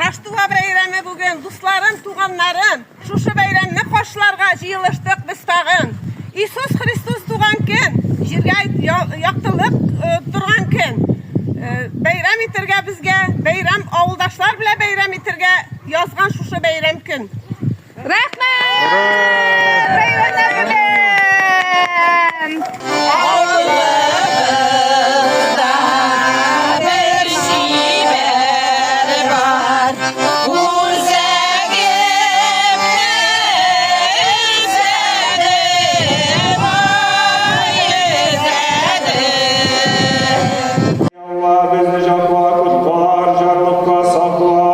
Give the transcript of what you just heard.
Раштуа бәйрәме бүген, дусларым, туганнарым. Шушы бәйрәмне каршыларга җыелыштык без тагын. Иисус Христос туган көн, җиргә яктылык торган көн. Бәйрәм итергә безгә, бәйрәм авылдашлар белән бәйрәм итергә язган шушы бәйрәм көн. Рәхмәт! Бәйрәмнәр белән! Авылыбызда бер чибәр бар, Үзәгемне өзәде, ай, өзәде. Алла безне җәфа, коткар, җарлыкка сакла.